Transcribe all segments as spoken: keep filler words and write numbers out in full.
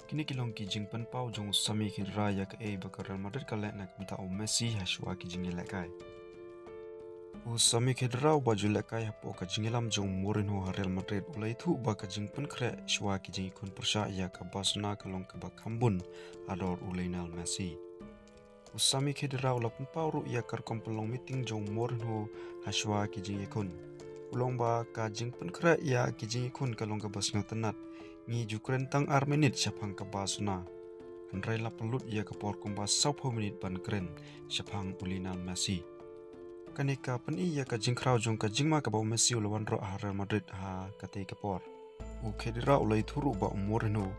Kine ki long ki jingpynpaw jong u Sami Khedira ïa kaei ba ka Real Madrid ka leh na ka bynta u Messi hashwa ki jingïalehkai. U Sami Khedira uba ju lehkai hapoh ka jingïalam jong u Mourinho ha Real Madrid u la ïathuh ba ka jingpynkhreh shwa ki jingïakhun pyrshah ïa ka Barcelona ka long kaba kham bun halor u Lionel Messi. U Sami Khedira u la pynpaw ruh ïa ka rukom pynlong meeting jong u Mourinho hashwa ki jingïakhun. U la ong ba ka jingpynkhreh ïa ki jingïakhun ka long kaba sngewtynnat. Ngi ju kren tang ar minit shaphang ka Barcelona. Hynrei la pynlut ïa ka por kumba sawphew minit ban kren shaphang u Lionel Messi. Kane ka pyni ïa ka jingkhraw jong ka jingma kaba u Messi u la wanrah ha Real Madrid ha katei ka por. U Khedira u la ïathuh ruh ba u Mourinho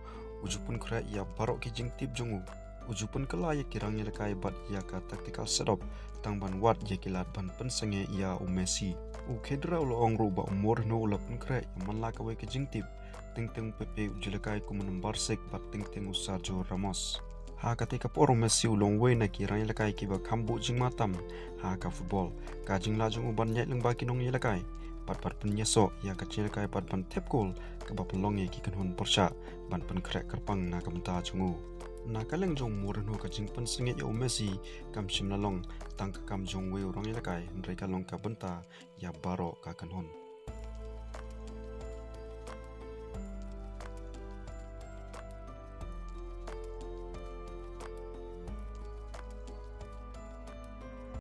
u ju pynkhreh ïa baroh ki jingtip jong u. U ju pynkylla ïa ki rangïalehkai bad ïa ka tactical setup tang ban wad ïa ki lad ban pynsangeh ïa u Messi. U Khedira u la ong ruh ba u Mourinho u la pynkhreh ïa man la kawei ka jingtip. Teng teng u Pepe u ju lehkai kum u number six bad teng teng u Sergio Ramos. Ha katei ka por u Messi u long uwei na ki rangïalehkai kiba kham buh jingma tam ha ka football. Ka jinglah jong u ban ïaid lyngba ki nongïalehkai bad ban pynïasoh ïa ka jingïalehkai bad ban thep kol kaba pynlong ïa ki kynhun pyrshah ban pynkhreh kyrpang na ka bynta jong u. Na ka liang jong u Mourinho ka jingpynsangeh ïa u Messi kam shym la long tang ka kam jong uwei u rangïalehkai hynrei ka long ka bynta ïa baroh ka kynhun.